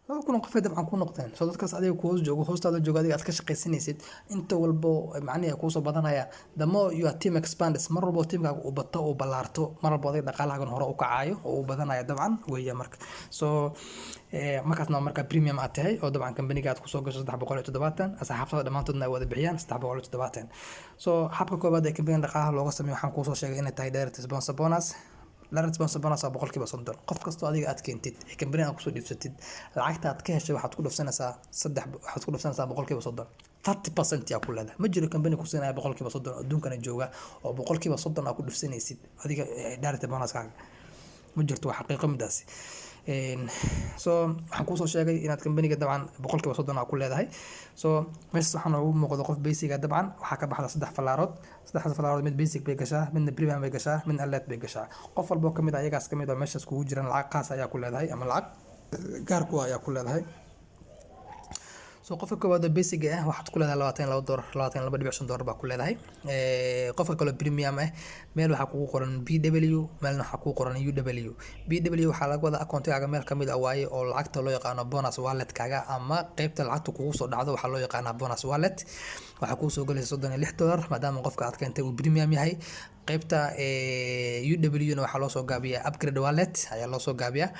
2000 oo qof ay dabcan ku noqdeen. So dadkaas adiga ku hoos joogo, hoostaada joogo, adiga aad ka shaqaysanaysid, inta walbo macnihi kuusoo badanaya. The more your team expands, mar walbo teamkaaga uu bato, uu ballaarto, mar walbo adiga dhaqaalahaagan hore u kacayo oo uu badanayo dabcan weeye. Marka so markaasna marka premium aad tahay oo dabcan companyga aad kusoo gasho 370, asxaabtada dhammaantoodna ay wada bixiyaan 370. So habka koowaad ee companyga dhaqaalaha looga sameeyo waxaan kuusoo sheegay inay tahay direct sponsor bonus. Direct sponsor bonus waa 30%. Qof kastoo adiga aad keentid ee companyga aad kusoo dhiibsatid, lacagta aad ka heshay waxaad ku dhufsanaysaa saddex, waxaad ku dhufsanaysaa 30%, 30% yaa ku leedahay. Ma jiro company ku siinaya 30% adduunkana jooga oo 30% aad ku dhufsanaysid adiga direct bonuskaaga. Ma jirto, waa xaqiiqo midaasi. So waxaan kuusoo sheegay inaad companyga dabcan 30% aa ku leedahay. So meeshaas waxaa noogu muuqda qof basic ah. Dabcan waxaa ka baxda saddex falaarood. Saddexdaas falaarood mid basic bay gashaa, midna premium bay gashaa, midna elite bay gashaa. Qof walboo kamid ah ayagaas kamid ah meeshaas kugu jiran lacag qaas ayaa ku leedahay ama lacag gaar ku ayaa ku leedahay. So qofka koowaad oo basic ah waxaad ku leedahay $22, $22.5 baa ku leedahay. Qofka kaloo premium ah, meel waxaa kugu qoran BW, meelna waxaa kugu qoran UW. BW waxaa laga wadaa accountigaaga meel kamid ah waaye oo lacagta loo yaqaano bonus walletkaaga ama qeybta lacagta kugu soo dhacdo waxaa loo yaqaanaa bonus wallet. Waxaa kuu soo galaysa $36 maadaama qofka aad keentay uu premium yahay. Qeybta UW na waxaa loo soo gaabiyaa upgrade wallet ayaa loo soo gaabiyaa.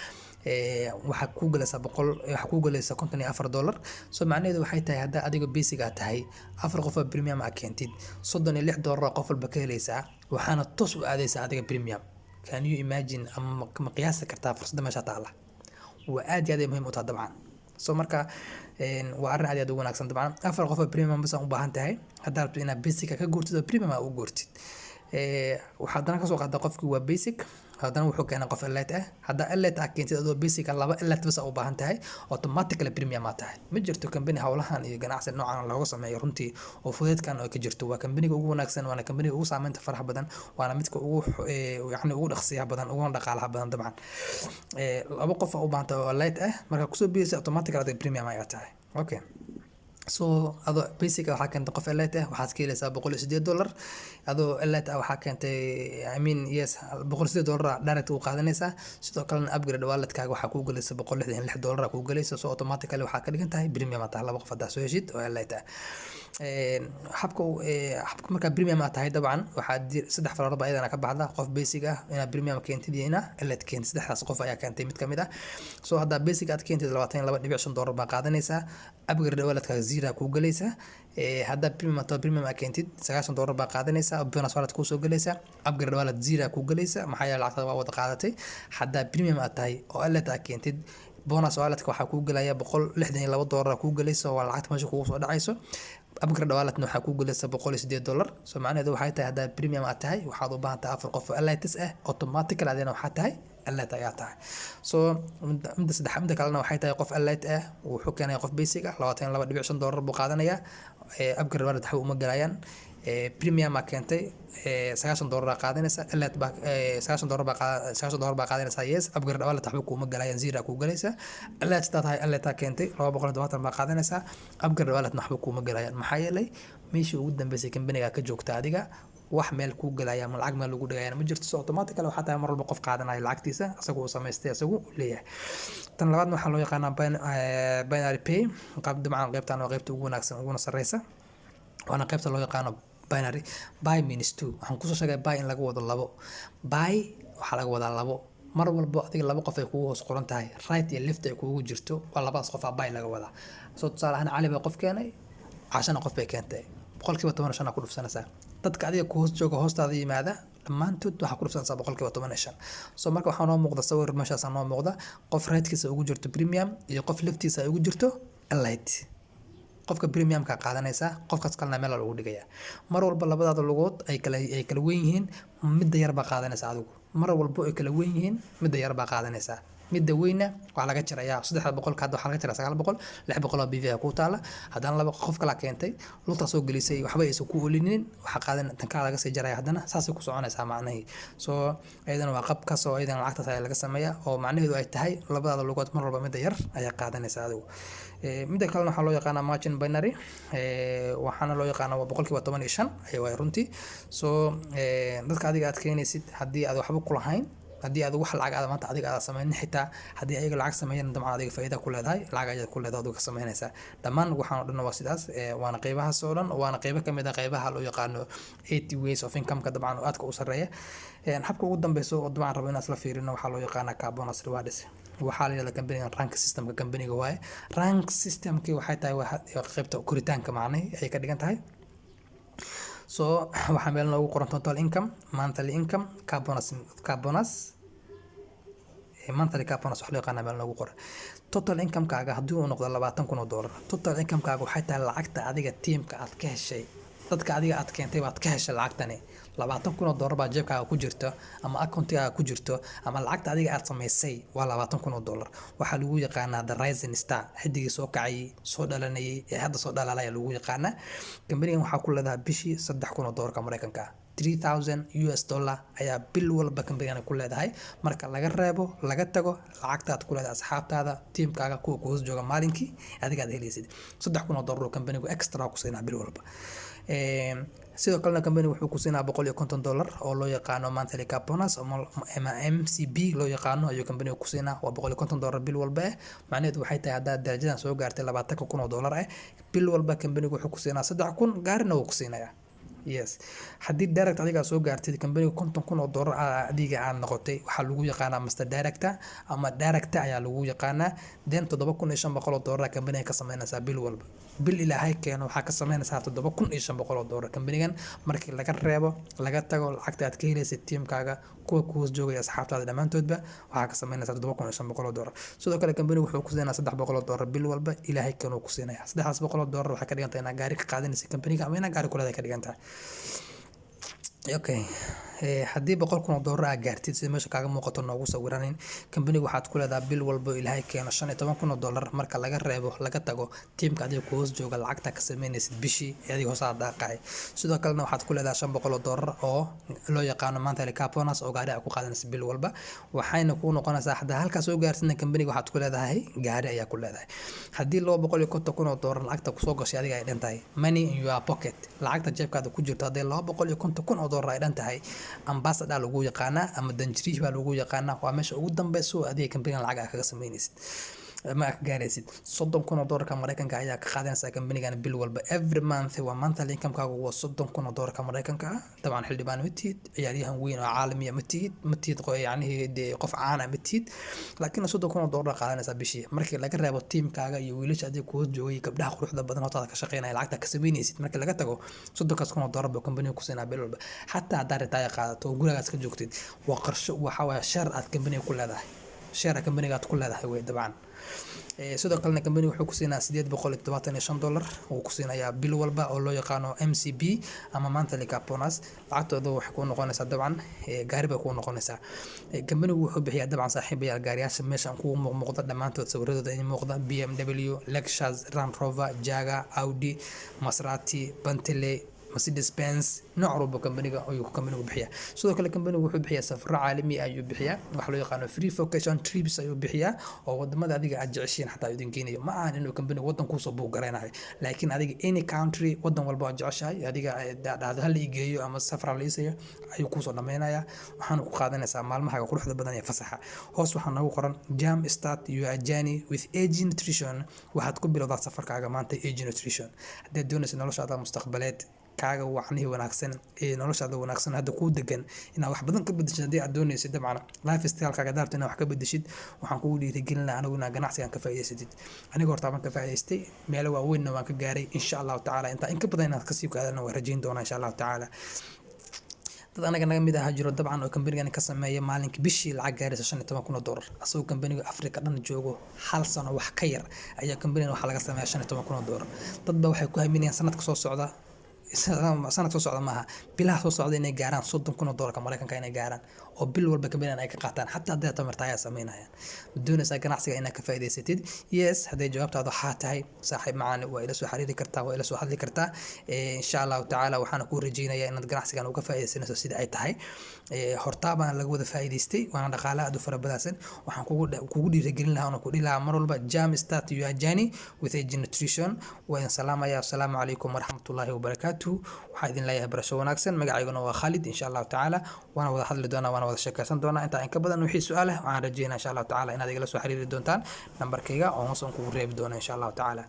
Waxaa kuu galaysaa boqol, waxaa kuu galaysa $54. So macnaheedu waxay tahay, haddaa adiga basic aad tahay, afar qof oo premium aad keentid, $36 qof walba ka helaysaa, waxaana toos u aadaysaa adiga premium. Can you imagine ama ma qiyaasi kartaa fursadda meesha taala? Waa aad iyo aad ay muhiim u tahay dabcan. So marka waa arrin aad iyo aad u wanaagsan dabcan. Afar qof oo premium bas u baahan tahay haddaa rabto inaad basic ka guurtid oo premium aa u guurtid. Waxaa haddana kasoo qaada qofkii waa basic, haddana wuxuu keenay qof elite ah. Haddaa elite ah keentid adoo basic ah, laba elite bas u baahan tahay, automatically premium aa tahay. Ma jirto company howlahan iyo ganacsi noocan looga sameeyo runtii oo fudeydkan oo ka jirto. Waa companyga ugu wanaagsan, waana companyga ugu saameynta faraha badan, waana midka ugu yacni ugu dhaqsiyaha badan, uguna dhaqaalaha badan dabcan. Laba qof aa u baahan tahay oo elite ah. Markaa kusoo biyeysa, automatically adiga premium ayaa tahay. Okay, so adoo basic ah waxaa keentay qof elite ah, waxaad ka helaysaa $108. Adoo elite ah waxaa keentay, I mean, yes, $108 direct u qaadanaysaa. Sidoo kalena upgrade walletkaaga waxaa kuu galaysa $166 kuu galaysa. So automatically waxaa ka dhigan tahay premium aa tahay laba qof haddaa soo heshid oo elite ah. Habka markaa premium aad tahay dabcan waxaa saddex faloor baa iyadana ka baxda: qof basic ah inaad premium keentid iyo inaa elite keentid. Saddexdaas qof ayaa keentay mid kamid ah. So haddaa basic aad keentid, $22.5 baa qaadanaysaa, upgrade walletkaaga zero kuu galaysa. Haddaa premium aad premium aad keentid, $90 baa qaadanaysaa, bonus wallet kuu soo galaysa, upgrade wallet zero kuu galaysa, maxaa yeele lacagtada waa wada qaadatay. Haddaa premium aad tahay oo elite aad keentid, bonus walletka waxaa kuu galaya $162 kuu galaysa, waa lacagta meesha kugu soo dhacayso. Upgrade walletna waxaa kuu galaysa $108. So macnaheedu waxay tahay, haddaa premium aad tahay, waxaad u baahan tahay afar qof oo elites ah, automatically adina waxaa tahay elite ayaa tahay. So midda saddex, midda kalena waxay tahay qof elite ah wuxuu keenaya qof basic ah, $22.5 buu qaadanayaa, upgrade wallet waxba uma galayaan. Premium aa keentay, $90 aa qaadanaysa, elite baa $90 baa $90 baa qaadanaysa, yes, upgrade wallet waxba kuuma galayaan, zero kuu galaysa. Elite taa tahay, elite aa keentay, 270 baa qaadanaysaa, upgrade walletna waxba kuuma galayaan, maxaa yeelay meeshii ugu dambeysay companyga ka joogta adiga wax meel kuu galaya ama lacag meel lagu dhigayana ma jirto. So automatically waxaa tahay mar walba qof qaadanaya lacagtiisa isagu uu samaystay, isagu uu leeyahay. Tan labaadna waxaa loo yaqaanaa binary pay. Qaab dabcan qaybtan waa qaybta ugu wanaagsan uguna sareysa, waana qaybta loo yaqaano binary. Bi means two. Waxaan kusoo sheegay bi in laga wado labo. Bi waxaa laga wadaa labo. Mar walbo adiga laba qof ay kugu hoos qoran tahay, right iyo left ay kugu jirto, waa labadaas qof aa bi laga wadaa. So tusaale ahaan, Cali baa qof keenay, Cashana qof bay keentay, 15% aa ku dhufsanaysaa. Dadka adiga ku hoos jooga, hoostaada yimaada, dhammaantood waxaa ku dhufsanaysaa 15%. So marka waxaa noo muuqda sawir meeshaas noo muuqda: qof rightkiisa ugu jirto premium iyo qof leftiisa ay ugu jirto elite. Qofka premiumka qaadanaysaa, qofkaas kalena meel lagu dhigayaa. Mar walba labadaada lugood ay kala weyn yihiin, midda yar baa qaadanaysaa adigu. Mar walbo ay kala weyn yihiin, midda yar baa qaadanaysaa. Midda weyna waxaa laga jarayaa saddexda boqolka. Hadda waxaa laga jaraa 900, 600 oo BV ku taala. Haddana laba qof kala keentay, lugtaa soo gelisay, waxba aysan ku olinin, waxaa qaadan tan kala laga sii jaraya. Haddana saasay ku soconaysaa macnahii. So iyadana waa qabkaas oo iyadana lacagtaas ayaa laga sameeyaa, oo macnaheedu ay tahay labadaada lugood mar walba midda yar ayaa qaadanaysaa adigu. Midda kalena waxaa loo yaqaanaa margin binary, waxaana loo yaqaanaa waa 15% ay waay runtii. So dadka adiga aad keenaysid, haddii aad waxba ku lahayn, Haddii aad wax lacag aad maanta adiga aad sameynin, xitaa haddii ayaga lacag sameeyaan, dabcan adiga faa'iida ku leedahay, lacag ayaad ku leedahay, adiga ka sameynaysaa. Dhammaan waxaan oo dhan waa sidaas. Waana qeybahaas oo dhan, waana qeybo kamid ah qeybaha loo yaqaano eight ways of income-ka, dabcan oo aadka u sarreeya. Habka ugu dambeyso oo dabcan rabo inaan isla fiirino waxaa loo yaqaanaa car bonus rewards. Waxaa la yihahdaa company rank systemka company-ga waaye. Rank systemki waxay tahay waa qeybta koritaanka macnahi ayay ka dhigan tahay. So waxaa meel noogu qoran total income, monthly income, car bonus, car bonus, monthly car bonus wax loo yaqaana meel noogu qoran. Total income-kaaga haddii uu noqdo $20,000, total income-kaaga waxay tahay lacagta adiga teamka aad ka heshay, dadka adiga aad keentay baad ka heshay. Lacagtani $20,000 baa jeebkaaga ku jirto ama accountigaaga ku jirto, ama lacagta adiga aad samaysay waa $20,000. Waxaa lagu yaqaanaa the rising star, xidigii soo kacayay, soo dhalanayay, ee hadda soo dhalaalaya lagu yaqaanaa. Kambanigan waxaa ku leedahay bishii 3,000 oo doolarka Mareykanka ah. US$3,000 ayaa bil walba kambanigan ku leedahay, marka laga reebo, laga tago lacagta aad ku leedahay asxaabtaada, teamkaaga, kuwa ku hoos jooga. Maalinkii adiga aad helaysid $3,000 oo kambanigu extra ku siinaa bil walba. Sidoo kalena kambanigu wuxuu ku siinaa $150 oo loo yaqaano monthly car bonus ama MCB loo yaqaano ayuu kambanigu ku siinaa. Waa $150 bil walba. Macnaheedu waxay tahay haddaad darajadan soo gaartay $20,000 bil walba kambanigu wuxuu ku siinaa 3,000, gaarina wuu ku siinayaa. Yes, haddii direct adiga soo gaartid kambaniga $50,000 adiga aad noqotay, waxaa lagu yaqaanaa master director ama director ayaa lagu yaqaanaa. Then $7,500 kambaniga ka sameynaysaa bil walba. Bil Ilaahay keeno waxaa ka sameynaysaa $7,500 kambanigan, markii laga reebo, laga tago lacagta aad ka helaysid teamkaaga, kuwa ku hoos joogaya, asxaabtaada dhammaantoodba. Waxaa ka sameynaysaa $7,500. Sidoo kale kambanigu wuxuu ku siinaa $300 bil walba. Ilaahay keeno ku siinaya $300. Waxay ka dhigan tahay inaad gaari ka qaadanaysa kambaniga ama inaad gaari ku leedahay ka dhigan tahay. Okay, haddii $100,000 aad gaartid, sida meesha kaaga muuqato noogu sawiranin, kambaniga waxaad ku leedahay bil walbo Ilaahay keeno $15,000, marka laga reebo, laga tago teamka adiga ku hoos jooga lacagta ka sameynaysid bishii ee adiga hoos aad daaqay. Sidoo kalena waxaad ku leedahay $500 oo loo yaqaano monthly car bonus oo gaari aad ku qaadanaysid bil walba. Waxayna kuu noqonaysaa haddaa halkaas soo gaarsidna, kambaniga waxaad ku leedahay gaari ayaa ku leedahay. Haddii $250,000 lacagta kusoo gashay adiga ay dhan tahay, money in your pocket, lacagta jeebkaada ku jirto hadday $250,000 ay dhan tahay, ambassador lagu yaqaanaa ama danjiriih baa lagu yaqaanaa. Waa meesha ugu dambeyso oo adiga kambanigan lacag aad kaga sameynaysid ama aad ka gaaraysid. $30,000 Mareykanka ayaa ka qaadanaysaa kambanigan bil walba, every month. Waa monthly income-kaagu waa $30,000 Mareykanka ah. Dabcan xildhibaan ma tihid, ciyaaryahan weyn oo caalamiya ma tihid, ma tihid yacnihii dee qof caan ah ma tihid, laakiin $30,000 qaadanaysaa bishii, markii laga reebo teamkaaga iyo wiilasha adiga ku hoos joogay, gabdhaha quruxda badan hortaada ka shaqeynaya lacagta ka sameynaysid. Markii laga tago, $30,000 buu kambaniga ku siinaa bil walba. Xataa haddaad retire qaadato oo gurigaaas ka joogtid, waa qarsho, waxaa waaye share aad kambaniga ku leedahay, share kambaniga aad ku leedahay wey dabcan. Sidoo kalena kambaniga wuxuu ku siinaa $875 uu ku siinayaa bil walba oo loo yaqaano MCB ama monthly car bonus. Lacagtooda waxay kuu noqonaysaa dabcan gaari bay kuu noqonaysaa. Kambanigu wuxuu bixiyaa dabcan, saaxiibayaal, gaariyaasha meeshan kugu muuqmuuqda dhammaantood, sawiradooda in muuqda: BMW, Lexus, Land Rover, Jaguar, Audi, Maserati, Bentley, Mercedes Benz, nooc walba kambaniga ayuu kambanigu bixiyaa. Sidoo kale kambanigu wuxuu bixiyaa safaro caalami ah ayuu bixiyaa. Waxa loo yaqaano free vacation trips ayuu bixiyaa, oo wadamada adiga aad jeceshiin xataa idin geenayo. Ma ahan inuu kambanigu wadan kuusoo book garaynayo, laakiin adiga any country, wadan walba aad jeceshahay, adiga dhahdo hala ii geeyo ama safar la iisayo, ayuu kuusoo dhameynayaa. Waxaana ku qaadanaysaa maalmahaga quruxda badan ee fasaxa. Hoos waxaa noogu qoran "Jump start your journey with AG Nutrition". Waxaad ku bilowdaa safarkaaga maanta AG Nutrition. Haddaad doonaysa noloshaada mustaqbaleed kaaga wacnihii wanaagsan ee noloshaada wanaagsan hadda kuu degan inaad wax badan ka bedeshid, haddii aad doonaysid dabcan lifestyle-kaaga daarto inaad wax ka bedeshid, waxaan kugu dhiirigelin lahaa anigu inaad ganacsigan ka faa'iidaysatid. Aniga horta baan ka faa'iidaystay, meelo waaweynna waan ka gaaray. Insha Allahu tacaala intaa in ka badan inaad kasii gaadana waan rajayn doonaa, insha Allahu tacaala. Dad anaga naga mid ahaa jiro dabcan oo kambanigan ka sameeya maalinkii bishii lacag gaaraysa $15,000, asagoo kambaniga Africa dhan joogo. Hal sano wax ka yar ayaa kambanigan waxaa laga sameeya $15,000. Dad ba waxay ku haminayaan sanadka soo socda, sanad soo socda maaha, bilaha soo socda, inay gaaraan $30,000 Mareykanka inay gaaraan oo bil walba kambanigan ay ka qaataan, xataa hadday tamarta ayaa sameynayaan. Ma doonaysaa ganacsiga inaad ka faa'iidaysatid? Yes, hadday jawaabtaadu waxaa tahay, saaxiib macaani, waa ila soo xiriiri kartaa, waa ila soo hadli kartaa, insha Allahu tacaala. Waxaana kuu rajeynayaa inaad ganacsigan uga faa'iidaysanayso sida ay tahay. Hortaa baan laga wada faa'iidaystay, waana dhaqaale aad u fara badansan. Waxaan kugu dhiirigelin lahaa oona ku dhihi lahaa mar walba: jump start your journey with AG Nutrition. Waa idin salaamaya. Asalaamu calaykum waraxmatullaahi wabarakaatuhu. Waxaa idin leeyahay barasho wanaagsan. Magacayguna waa Khalid. Insha Allahu tacaala waana wada hadli doonaa, waana Waana wada sheekeysan doonaa intaa in ka badan. Wixii su-aal ah, waxaan rajeynaa, insha Allahu tacaala, inaad igala soo xiriiri doontaan nambarkayga oo hoos aan kugu reebi doono, insha Allahu tacaala.